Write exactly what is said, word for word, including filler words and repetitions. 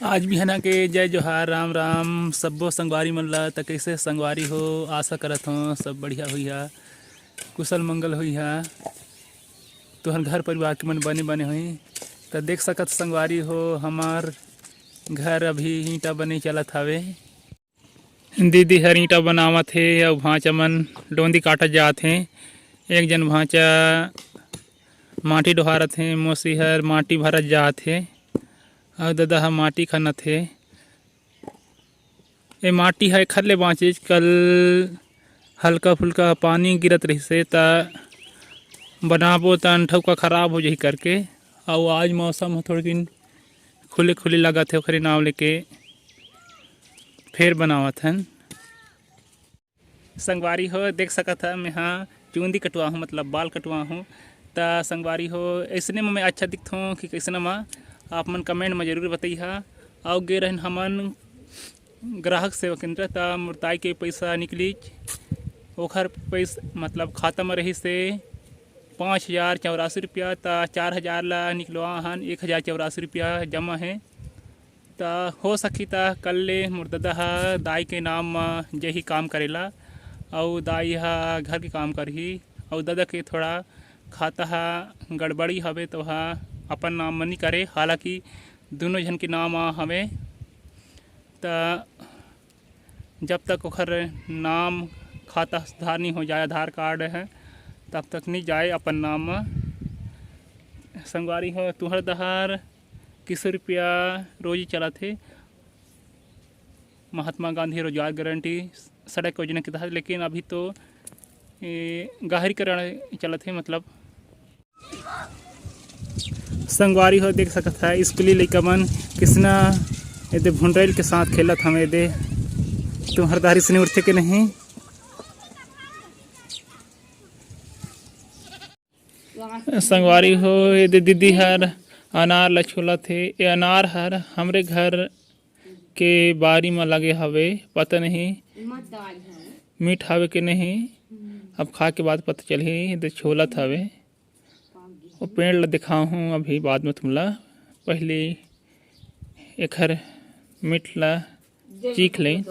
आज बिहना के जय जोहार, राम राम सब्बो संगवारी मन ला। त कइसे संगवारी हो, आशा करत हों सब बढ़िया होइहा, कुशल मंगल होइहा, तुहर घर परिवार के मन बने बने होही। त देख सकत संगवारी हो, हमार घर अभी ईंटा बने चलत हावे। दीदी हर ईंटा बनावत हे अउ भांचा मन डोंदी काटत जात हे। एक जन भांचा माटी डोहारत हे, मौसी हर माटी भरत जात हे अउ ददा ह माटी खनत हे। ए माटी ह एखर ले बांचिस, कल हल्का फुल्का पानी गिरत रहिसे त बनाबो त अंठौका खराब हो जाही करके। अउ आज मौसम ह थोड़किन खुले खुले लगत हे, ओखरे नाव लेके फेर बनावत हन। संगवारी हो, देख सकत ह, मैं हा चूंदी कटवा हूँ, मतलब बाल कटवा हूँ। त संगवारी हो, ऐसने में मैं अच्छा दिखत हूँ कि कैसने में, आप मन कमेंट में जरूर बताइहा। अउ गे रहन हमन ग्राहक सेवा केंद्र, त मोर दाई के पैसा निकलिस, ओखर पैसा मतलब खाता में रहिसे पाँच हजार चौरासी रुपया, त चार हजार ला निकलवा हन, एक हजार चौरासी रुपया जमा है। त हो सकही त कल ले मोर ददा ह दाई के नाम म जही काम करेला, अउ दाई ह घर के काम करही, अउ ददा के थोड़ा खाता ह गड़बड़ी हवे, त ओहा अपन नाम म नी करे, हालांकि दुनों झन के नाम म हवे। त जब तक ओखर नाम खाता सुधार नी हो जाए, आधार कार्ड है, तब तक नी जाए अपन नाम म। संगवारी हो, तुहर दहार किसो रुपया रोजी चलत हे महात्मा गांधी रोजगार गारंटी सड़क योजना के तहत, लेकिन अभी तो ए, गहरीकरण चलत हे, मतलब संगवारी हो देख सकत है स्कूली लइका मन किसना एदे भुंडरइल के साथ खेलत हवे। एदे तुहर दारी से उठथे के नहीं। संगवारी हो, एदे दीदी हर अनार ल छुलत हे। ये अनार हर हमरे घर के बारी म लगे हवे, पता नहीं मीठ हवे के नहीं, अब खा के बाद पता चलही। एदे छुलत हवे, वो पेड़ ल दिखाहूँ अभी बाद में तुमला, पहले एखर मीठ ल चीख लें।